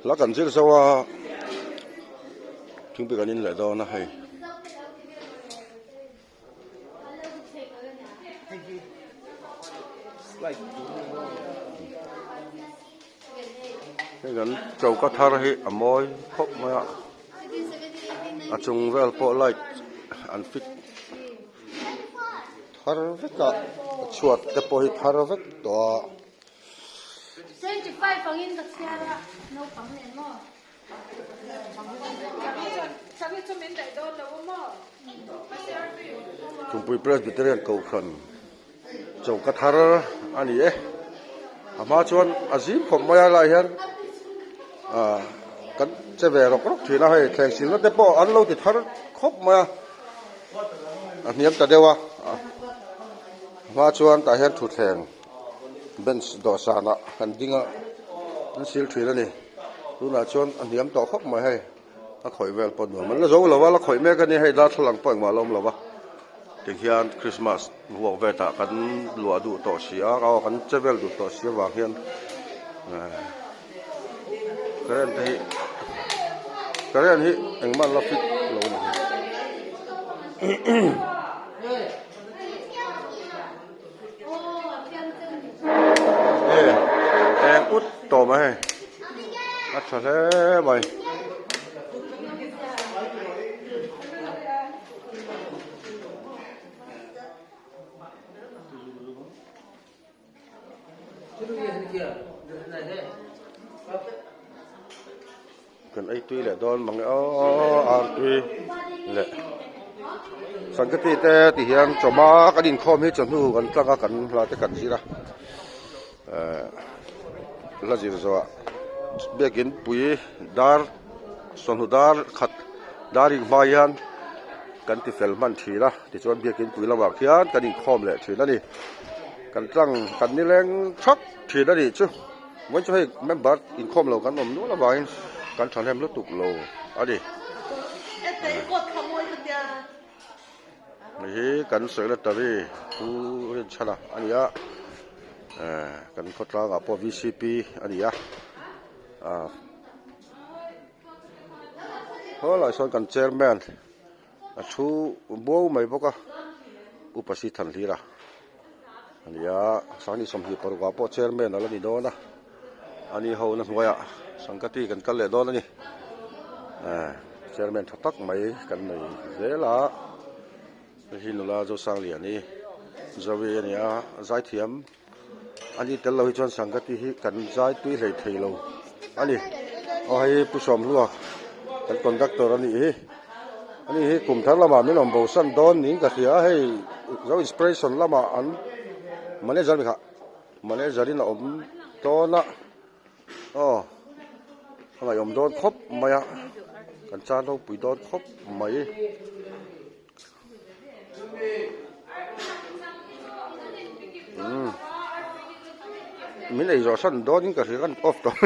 Hla kan zir zo a thingpui kan in leh dawn a hei. Hei kan choka thar hi a mawi khawp mai a a chung vel pawh light an fit thar vek a a chhuat te pawh hi thar vek tawh a. Tumpui Presbyterian Kohhran choka thar a ni e. A hma chuan a zim khawp mai a lai hian ah kan che ve rawk rawk thin a hei thleng silna te pawh an lo ti thar khawp mai a a hniam ta deuh a a hma chuan tah hian thutthleng bench dawhsanah kan ding a an sil thin a ni. Tunah chuan a hniam tawh khawp mai hei a khawih vel pawh nuam an la zo lo a la khawih mek a ni hei darthlalang pawh engmah a la awm lo va tikhian Christmas vuak vet ah kan luah duh tawh si a aw kan che vel duh tawh si avang hian eh current te hi current hi engmah an la fit lo a ni Eng ut tawh mai hei a tha hle mai. Kan ei tui leh dawn mang e aw ar tui leh sangkati te ti hian chawhma kan inkhawm hi chawhnu kan tlang a kan hla te kan zir a ehh la zir zawh ah biakin pui dar sawhnu dar khat dar in hma hian kan ti fel hman thin a tichuan biakin pui lamah khian kan inkhawm leh thin a ni kan tlang kan nileng thak thin a nih chu. Vawiin chu hei member inkhawm lo kan awm nual avangin kan thahnem lutuk lo a ni. Hei hi kan secretary Pu Rinchhana a ni a, eh kan khawtlangah pawh VCP a ni a, ah helaiah sawn kan chairman a thu buau mai bawk a, Upa Sithanhlira. Ania Sangni 26 ah pawh chairman a la ni dawn a ani ho na hnuaiah Sangkati kan kal leh dawn a ni eh chairman tha tak mai kan nei zel a hei hi nula Zosangliani Zoe a ni a zaithiam ani tel lo hi chuan Sangkati hi kan zai tui hlei thei lo a ni aw hei Pu Sawmhlua kan conductor a nih hi. Ani hi kum thar lamah min awm bo san dawn niin ka hria a hei zo inspiration lamah an manager ni kha manager in a awm dawn a aw a ngaihawm dawn khawp mai a kan chan ropui dawn khawp mai. Umm min ei zawh san dawn in ka hria kan off tawh.